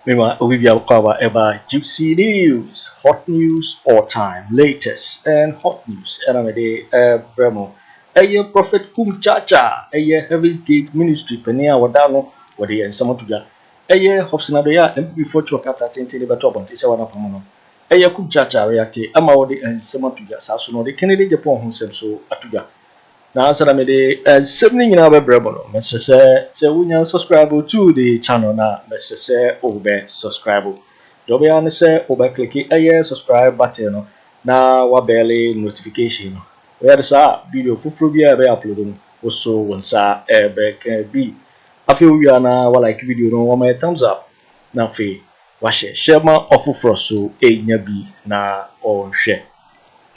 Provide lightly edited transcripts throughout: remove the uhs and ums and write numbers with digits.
Mema obi bia kɔ aba ɛba Gypsy News, hot news all time, latest and hot news ɛna mede ɛbrɛ mo. Ɛyɛ Prophet Kum Chacha, ɛyɛ Heaven Gate Ministry panin a wɔda no wɔde yɛn nsɛm ato dwa. Ɛyɛ Hobson Adɔeɛ a NPP foɔ twerɛ krataa tenten de bɛto abɔnten sɛ wɔn apam no. Ɛyɛ Kum Chacha react ama wɔde nsɛm ato dwa. Saa so no wɔde Kennedy Agyapong ho nsɛm so ato dwa. Na ansa na mede nsɛm no nyinaa bɛbrɛ mo no, mɛsɛ sɛ wonya subscribe to the channel na mɛsɛ sɛ wobɛ subscribe. Deɛ wobɛyɛ ne sɛ wobɛ click ɛyɛ subscribe button no na wa bell notification no. Wɔyɛ de saa, video foforɔ bi a ɛbɛyɛ upload no, wo so wo nsa ɛbɛka bi. Afei wowie na wa like video no, wɔma yɛ thumbs up, na afei wahyɛ hyɛ ma ɔfoforɔ so ɛnya bi na ɔnhwɛ.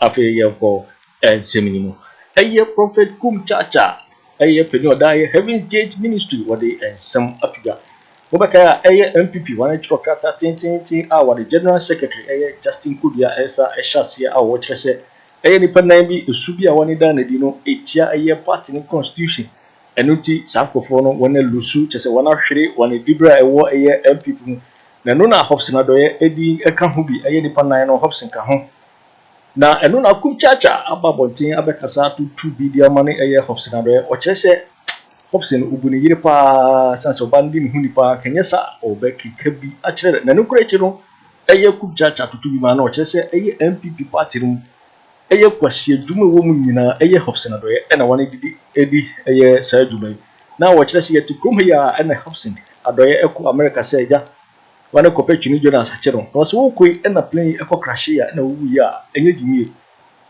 Afei yɛnkɔ nsɛm no mu. Ɛyɛ Prophet Kum Chacha, ɛyɛ panyin ɔda yɛ Heavens Gate Ministry, wɔde nsɛm ato dwa. Wobɛkae a, ɛyɛ NPP wɔn atwerɛ krataa tententen a wɔde general secretary ɛyɛ Justin Kodua ɛsa ɛhyɛ aseɛ a wɔkyerɛ sɛ ɛyɛ nipa nan bi esu bi a wɔne da n'adi no etia ɛyɛ party ne constitution. Ɛno nti saa nkurɔfoɔ no wɔn a lose, kyerɛ sɛ wɔn ahwere wɔn dibere a ɛwɔ ɛyɛ NPP mu. Na ɛno na Hobson Adɔeɛ edi ɛka ho bi, ɛyɛ nipa nan no Hobson ka ho. Na ɛno na Kum Chacha aba abɔnten abɛkasa tutu bi de ama ne ɛyɛ Hobson Adɔeɛ. Ɔkyerɛ sɛ Hobson obu ne yere paa, san sɛ ɔba no di ne ho nipa kɛnyɛ sa ɔbɛkeka bi akyerɛ. Na ne kura akyi no, ɛyɛ Kum Chacha tutu bi ma na ɔkyerɛ sɛ ɛyɛ NPP party no mu ɛyɛ kwasi adwuma ɛwɔ mu nyinaa, ɛyɛ Hobson Adɔeɛ ɛna wɔn didi ɛdi ɛyɛ saa adwuma yi. Na wɔkyerɛ sɛ yɛte kurom ha yi a, ɛna Hobson Adɔeɛ ɛkɔ America sɛ ɛgya wɔn kɔpɛ Twene Jonas akyɛ no, na wɔsɛ wɔkɔ yi ɛna plane yi ɛkɔ crash a ɛna wɔwu yi a ɛnyɛ dwumie,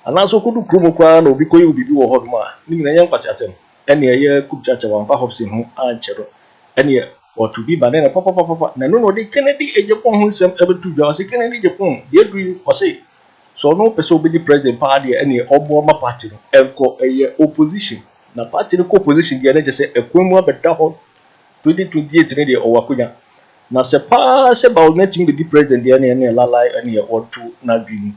anaasɛ ɔkɔdu kurom koraa na obi kɔyɛ obi bi wɔ hɔ nom a ne nyinaa yɛ nkwasi asɛm. Ɛne ɛyɛ Kum Chacha wɔamfa Hobson ho ankyɛ no, ɛneɛ wɔto bi ba ne na papapapa. Na ɛno na ɔde Kennedy Agyapong ho nsɛm ɛbɛto dwa. Ɔsɛ Kennedy Agyapong deɛ aduru yi, ɔsɛ sɛ ɔno pɛ sɛ ɔbɛdi president paa deɛ, ɛneɛ ɔboa ma party no ɛnkɔ ɛyɛ opposition. Na party no kɔ opposition deɛ, ne kyɛ sɛ ɛkwan mu abɛda hɔ. 2028 ne deɛ ɔwɔ akonnwa na sɛ paa sɛ Bawumia tumi bɛdi president deɛ, ɛneɛ lalai ɛneɛ wɔto n'adwene mu.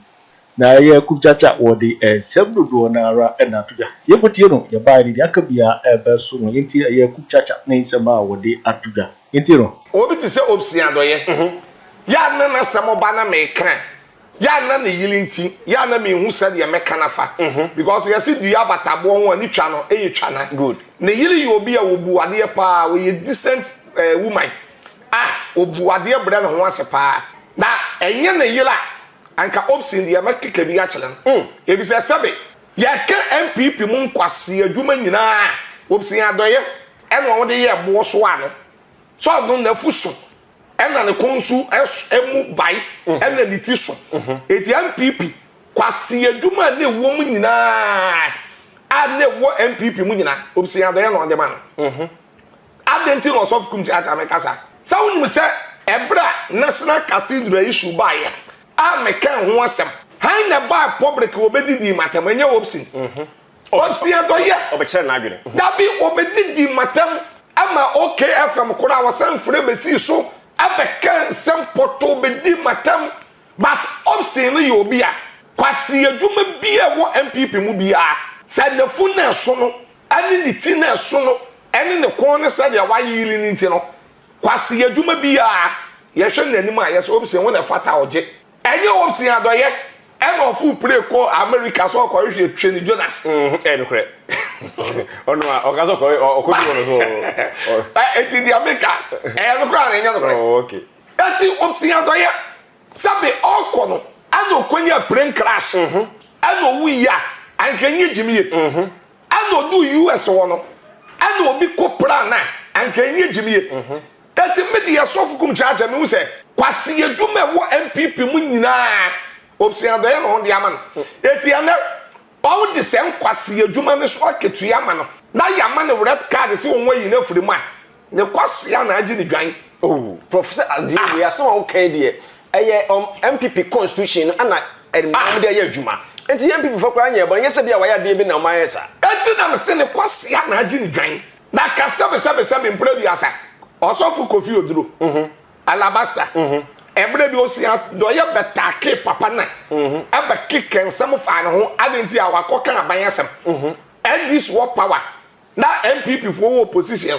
Na ɛyɛ Kum Chacha wɔde nsɛm dodoɔ no ara ɛna ato dwa. Yɛnkɔtie no, yɛbaeɛ no deɛ aka bia ɛbɛ so no, yɛntie ɛyɛ Kum Chacha ne nsɛm a wɔde ato dwa. Yɛntie no. Obi te sɛ Hobson Adɔyɛ yɛ a na n'asɛm ɔba na meka yɛ a na ne yere nti yɛ a na mehu sɛdeɛ mɛka nafa, because yɛse dua abataboɔ ho a ne twa no ɛyɛ twa na Good. Ne yere yɛ obi a wɔbu adeɛ paa, wɔyɛ decent woman a ɔbu adeɛ brɛ ne ho ase paa. Na ɛnyɛ ne yere a, anka Hobson deɛ mɛkeka bi akyerɛ no, ebisɛ sɛbe yɛka NPP mu nkwasi adwuma nyinaa, Hobson Adɔyɛ ɛna wɔde yɛ boɔ so ano so ɔno n'afu so ɛna ne kɔn so ɛmu bae ɛna ne ti so. Eti NPP kwasi adwuma a ne ɛwɔ mu nyinaa a ne ɛwɔ NPP mu nyinaa, Hobson Adɔyɛ na ɔde ma no. Adi nti na ɔsɔfo Kum Chacha mekasa sɛ wonim sɛ ɛberɛ a National Cathedral issue baeɛ a meka ho asɛm han na baa public, wɔbɛdidi matam. Ɛnyɛ Hobson, Hobson Adɔyɛ. Ɔbɛkyerɛ n'adwene. Dabi, wɔbɛdidi matam ama OKFM koraa wɔsan frɛ bɛsii so abɛka nsɛm pɔtɔ bɛdi matam. But Hobson no yɛ obi a kwasi adwuma bi a ɛwɔ NPP mu biara sɛ n'afu na ɛso no ɛne ne ti na ɛso no ɛne ne kɔn ne sɛdeɛ wayeyere ne ti no, kwasi adwuma biara yɛhwɛ n'anim a yɛsɛ Hobson wo na ɛfata ɔgye. Ɛnyɛ Hobson Adɔyɛ ɛna ɔfo pire kɔ America so ɔkɔhwehwɛ Twene Jonas. Ɛyɛ nokorɛ, ɔno a ɔka sɛ ɔkɔ ɔkɔ di wɔn so. Eti deɛ meka ɛyɛ nokorɛ a na ɛnyɛ nokorɛ? Oh, okay. Eti Hobson Adɔyɛ sɛbe ɔkɔ no ɛna ɔkɔnya plane crash ɛna owu yi a anka nye gyimie, ɛna ɔdu US wɔ no ɛna obi kɔ pra na anka nye gyimie. Eti mi deɛ, sɔfo Kum Kyaakyaa, mi hu sɛ kwasi adwuma ɛwɔ NPP mu nyinaa, Hobson Adɔyɛ na ɔde ama no. Eti ɛnɛ ɔde sɛ nkwasi adwuma no so akatua ama no na yama no red card sɛ wɔn ayi no afiri mu a ne kwasia na agye ne dwan. Oh, Professor, adeɛ wei asɛm a woka yi deɛ, ɛyɛ NPP constitution no ana ɛnam de ɛyɛ adwuma, nti NPP fo koraa nyɛ bɔne, nyɛ sɛ bi a wɔayɛ adeɛ bi na ɔmo ayɛ saa. Eti na mese ne kwasia na agye ne dwan. Na ka sɛbe sɛbe sɛbe mpere bi asa ɔsɔfo Kofi Oduro Alabasta ɛberɛ bi osia dɔyɛ bɛtaake papa na ɛbɛkeka nsɛm faa ne ho ade nti a wakɔka aban asɛm. NDC wɔ power na NPP foɔ wɔ opposition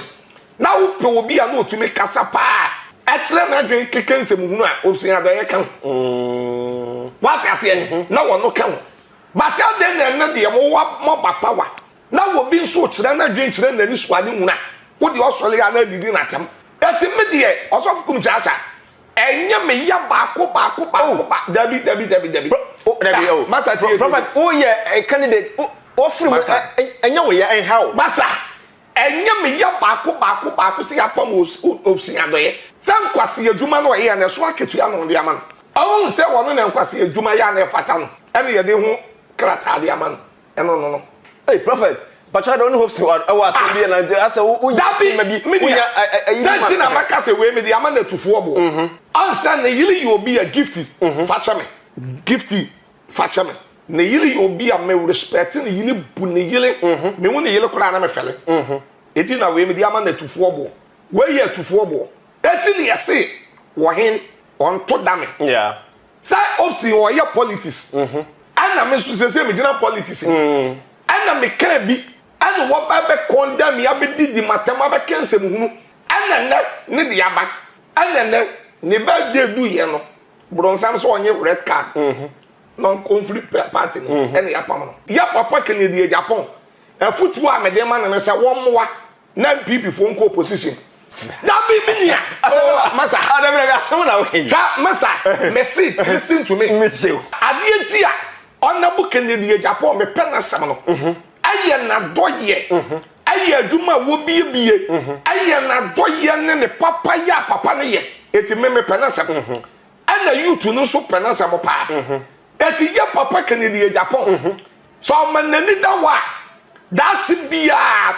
na wopɛ obi a na otumi kasa paa. ɛkyerɛ n'adwene keka nsɛmhunu a, Obsɛn Adɔeɛ ka ho. Wate aseɛ? Na wɔno ka ho. But adɛn na ɛnnɛ deɛ mowɔ moaba power na obi nso rekyerɛ n'adwene kyerɛ n'ani so ade hunu a, wo deɛ ɔsɔre a na adidi no atɛm. Enti me deɛ, Ɔsɔfo Kum Kyaakyaa, ɛnyɛ me ya baako baako baako ba, dabi dabi dabi dabi. Oh, dabi oh. Masa tie tie. Prophet, woyɛ candidate, wofiri mu, Masa. ɛnyɛ wo ya, ɛnha wo. Masa, ɛnyɛ me ya baako baako baako sɛ yɛapam Obsɛn Adɔeɛ. Sɛ nkwasea adwuma no a ɔyɛɛ no, ɛso akatua na wɔde ama no. Ɔhu sɛ ɔno na nkwasea adwuma yɛ a na ɛfata no, ɛna yɛde ho krataa de ama no. Ɛno no no. Ei prophet, mpakyɛw adɛ wo ne Hopeson wɔ asɛm bi anaa nti asɛ wo nya Dabi, tema bi, me wo nua, nya ayi sɛ bi ma nti na maka sɛ wei mede ama no atufoɔ boɔ. Ɔn sɛ ne yere yɛ obi a Gifty fa kyɛ me, Gifty fa kyɛ me. Ne yere yɛ obi a me respect ne yere, bu ne yere, me hu ne yere koraa na me fɛle. Eti na wei mede ama no atufoɔ boɔ. Wei yɛ atufoɔ boɔ. Eti na yɛse wɔhen ɔnto dame. Yeah. Sɛ Obson ɔyɛ politics ɛna me nso sese me gyina politics mu ɛna me kaa bi ɛna wɔba bɛ condemn me abɛdidi matam abɛka nsɛm hunu ɛna nɛ ne de aba ɛna nɛ ne birthday du yɛ no bronsam sɛ ɔnye red card na ɔmfiri party no ɛna yɛapam no. Yɛ papa Kennedy Agyapong afutuo a mede ma no ne sɛ wɔmmoa Na NPP foɔ nkɔ opposition. Dabi me nua. Oh masa. Ah dabi dabi asɛm na woka yi. Twa masa mese listen to me. Me tie o. Adeɛ nti a Honourable Kennedy Agyapong me pɛ n'asɛm no ɛyɛ n'adɔyɛ ɛyɛ adwuma a wɔbiebie ɛyɛ n'adɔyɛ ne ne papa yɛ a papa no yɛ eti me me pɛ n'asɛm ɛna youth no nso pɛ n'asɛm paa eti yɛ papa Kennedy Agyapong Sɛ ɔma n'ani da hɔ a, daakye biara,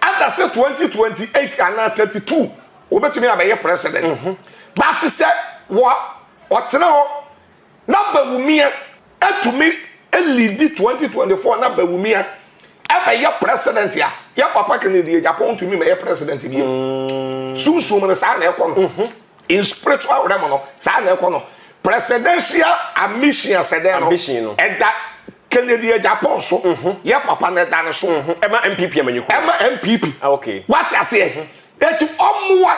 either sɛ 2028 anaa 32, obetumi abɛyɛ president. Mhm. But sɛ wɔ ɔtena hɔ na Bawumia atumi leadi 2024 na Bawumia ɛbɛyɛ president a, yɛ papa Kennedy Agyapong ntumi mɛyɛ president bio. Mm. Sunsum no saa na ɛkɔ no. Mhm. In spiritual realm no, saa na ɛkɔ no. Presidential ambition sɛ dɛn no, ɛda Kennedy Agyapong so, mhm. yɛ papa no ɛda ne so. Mhm. Ɛma NPP amanyɔkuo. Ɛma NPP. Ah, okay. Wate aseɛ. Mhm. Eti ɔmmoa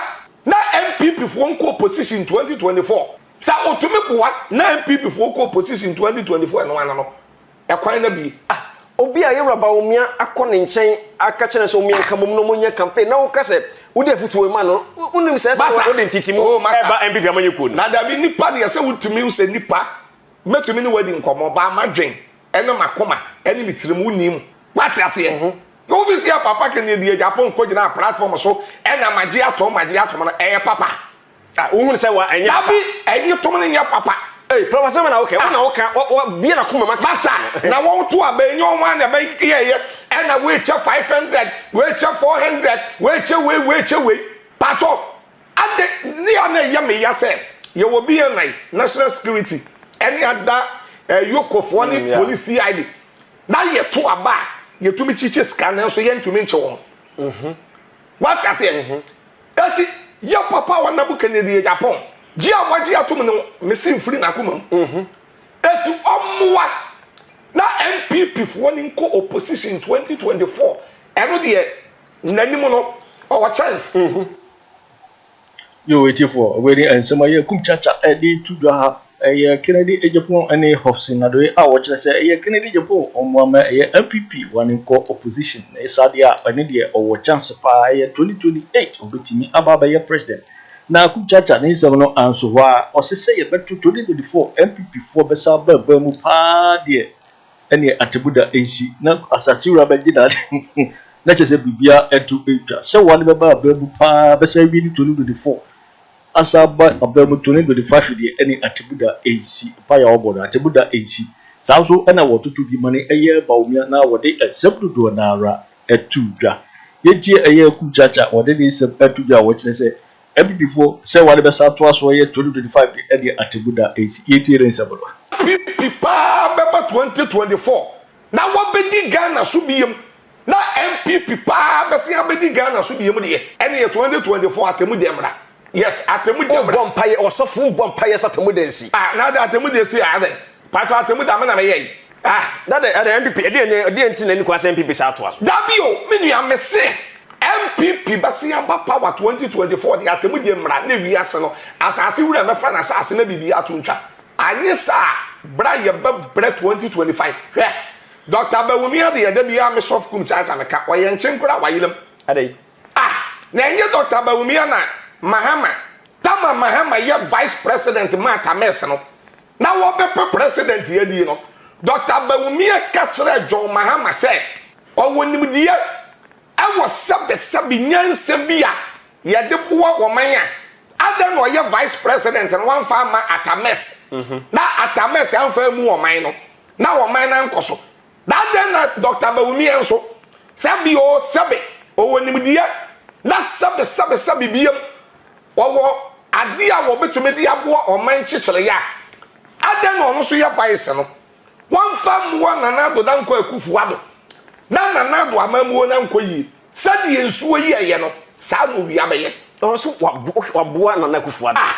na NPP foɔ nkɔ opposition 2024. Sɛ otumi boa na NPP foɔ kɔ opposition 2024 ɛno ano no. Ɛkwan no abue. Ah, obi a Yɛwura Bawumia akɔ ne nkyɛn aka kyerɛ no sɛ wɔnyɛ nkabom na wɔnyɛ campaign na woka sɛ wode afotuo rema no, wonim sɛ ɛsɛ sɛ wode ntitimu Oh, masa. ɛba NPP amanyɔkuo no. Na dabi, nipa deɛ sɛ wotumi hu sɛ nipa, mɛtumi ne wo adi nkɔmmɔ, but m'adwen ne m'akoma ne me tirim, wonni mu. Woate aseɛ? Wofi sɛ yɛ papa Kennedy Agyapong kɔgyinaa platform so ɛna magye atom, magye atom no, ɛyɛ papa? Ah, wohunu sɛ wa ɛnyɛ papa. Dabi, ɛnye tom no nyɛ papa. Ei, Prof, asɛm na woka, wo na woka, wa wa bie na koma ma ka. Masa, na wɔn to aba enye wɔn a na ɛbɛ yɛ yɛ, ɛna wei kyɛ 500, wei kyɛ 400, wei kyɛ wei, wei kyɛ wei. Pato, ade ne a na ɛyɛ me ya sɛ yɛwɔ BNI, National Security, ɛne ada eh, yokofoɔ ne mm, police CID. Na yɛto aba a, yɛtumi kyekyɛ sika nanso yɛntumi nkye wɔn. Mm -hmm. Wate aseɛ? Mm -hmm. Enti yɛ papa a ɔnam Kennedy Agyapong gye a wagye atom no mese mfiri n'akoma mu. Enti ɔmmoa na NPP foɔ no nkɔ opposition 2024 ɛno deɛ n'anim no ɔwɔ chance. Yo etiefoɔ, wei ne nsɛm a ɛyɛ Kumchacha de to dwa ha. Ɛyɛ Kennedy Agyapong ne Hobson Adoye a wɔkyerɛ sɛ ɛyɛ Kennedy Agyapong ɔmmoa ma ɛyɛ NPP wɔne nkɔ opposition. Na ɛyɛ saa deɛ a ɛne deɛ ɔwɔ chance paa ɛyɛ 2028 ɔbɛtumi aba abɛyɛ president. Na Kumchacha ne nsɛm no anso hɔ a ɔse sɛ yɛbɛto 2024 NPP foɔ bɛsa aba aban mu paa deɛ ɛneɛ atemmuda nsi na asase wura bɛgye n'ade na kyerɛ sɛ biribiara ɛto ntwa sɛ wɔne bɛba aban mu paa bɛsa awie ne 2024 Asa aba aba mu 2025 deɛ ɛne atemmuda nsi, mpaeɛ a wɔbɔ no atemmuda nsi. Saa nso na wɔtoto bi ma no yɛ Bawumia na wɔde nsɛm dodoɔ no ara to dwa. Yɛntie ɛyɛ Kumkyakya wɔde ne nsɛm to dwa a wɔkyerɛ sɛ NPP foɔ sɛ wɔde bɛsan atoa so yɛ 2025 deɛ ɛneɛ atemmuda nsi. Yɛntie ne nsɛm no. NPP paa bɛba 2024 na wɔbɛdi Ghana so biom Na NPP paa bɛsen abɛdi Ghana so biom deɛ ɛneɛ 2024 atemu deɛ mmra yes atemu deɛ mmra. Wobɔ mpaeɛ ɔsɔfo wobɔ mpaeɛ sɛ atemu da nsi. Ah na adɛn atemu deɛ si a adɛn paatɔ atemu da me na meyɛe ah. Na adɛn adɛn NPP ɛdeɛn ɛdeɛn nti na ɛni kwan sɛ NPP saa toa so. Dabi o me nua mese NPP bɛsen aba power 2024 deɛ, atɛmu deɛ mmara na wiase no asase wura mɛfa na asase na biribi ato ntwa. Anye saa bra yɛbɛbrɛ 2025. Hwɛ, Dr Bawumia de yɛda biara me sɔfo kum kyaakyaa meka ɔyɛ nkyen koraa wayerem. Adai. Ah, na ɛnyɛ Dr Bawumia na Mahama tama Mahama yɛ vice president maa Tames no na wɔbɛpɛ president yɛdie no, Dr Bawumia ka kyerɛ John Mahama sɛ ɔwɔ nimdeɛ ɛwɔ sɛbesɛbe nyansa bi a yɛde boa ɔman a adan na ɔyɛ vice president no wamfa ama Atames na Atames amfa mu ɔman no na ɔman no ankɔ so. Na adan na Dr Bawumia nso sɛbi o sɛbe ɔwɔ nimdeɛ na sɛbe sɛbe sɛbe biam wɔwɔ adeɛ a wɔbɛtumi de aboa ɔman kyekyere yɛ a, adan na ɔno nso yɛ vice no wɔmfa mmoa Nana Addo Dankwa Akufo Addo na Nana Addo amammuo no ankɔ yie. Sɛdeɛ nsuo yi ɛyɛ no, saa na owia bɛyɛ. Ɔno nso waboa Nana Akufo Addo. Ah,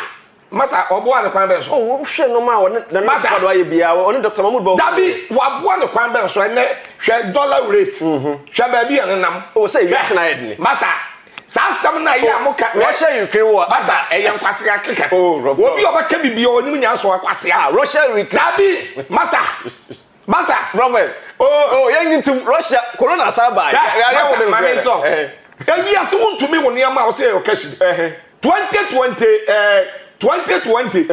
masa, ɔboa ne kwan bɛn so? Oh, wohwɛ nneɛma a ɔne Nana Masa. Akufo Addo ayɛ biara, ɔne Dr Mahmood Bawumia. Dabi, waboa ne kwan bɛn so? Ɛnɛ hwɛ dollar rate, hwɛ baabi a nenam. Oh, sɛ ewiase na ayɛ dene. Masa, saa asɛm no a ɛyɛ a moka Russia Ukraine war. Masa, ɛyɛ nkwasea keka. Oh, Rob. Obi a ɔbɛka bibi a ɔnim nyansa ɔkwasea. Ah, Russia Ukraine. Dabi, masa, masa. Robert. Oh. Oh, yɛn nyi tum Russia corona san ba. Masa, maame ntɔ ewiase wontumi wo nneɛma a wɔsɛ yɛ ɔkɛsi 2020 2020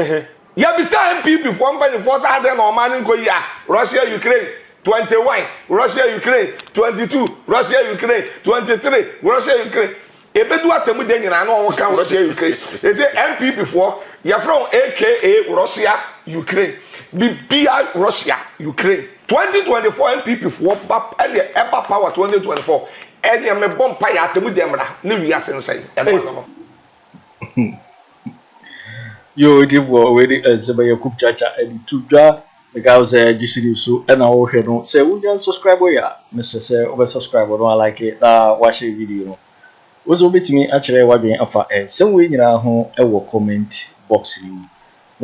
yɛbisa NPP foɔ mpanyinfoɔ sɛ adeɛ na ɔman no nkɔ yi a, Russia Ukraine 21, Russia Ukraine 22, Russia Ukraine 23, Russia Ukraine ebedu atɛmu de nyinaa na wɔn ka Russia Ukraine. Ese NPP foɔ yɛfrɛ wɔn aka Russia Ukraine, bibia Russia Ukraine. 2024 NPP foɔ ba ɛdeɛ ɛba power 2024 ɛdeɛ mebɔ mpa yɛ atɛmu de mmra ne wiase nsɛn ɛno ano no. Yo, etifoɔ, wei de nsɛm ɛyɛ kum kyakya ɛde to dwa. Meka wo sɛ gyesiri so ɛna wɔhwɛ no sɛ wonya subscribe yɛ a, mesɛ sɛ wobɛ subscribe no, alike na wahyɛ video no. Wo sɛ wobɛtumi akyerɛ w'adwene afa nsɛm wei nyinaa ho ɛwɔ comment box no mu.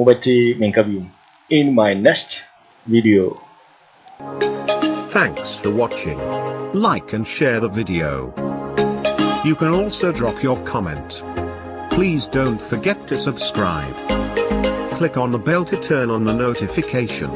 Mobɛte menka bio in my next video. Thanks for watching. Like and share the video. You can also drop your comment. Please don't forget to subscribe. Click on the bell to turn on the notification.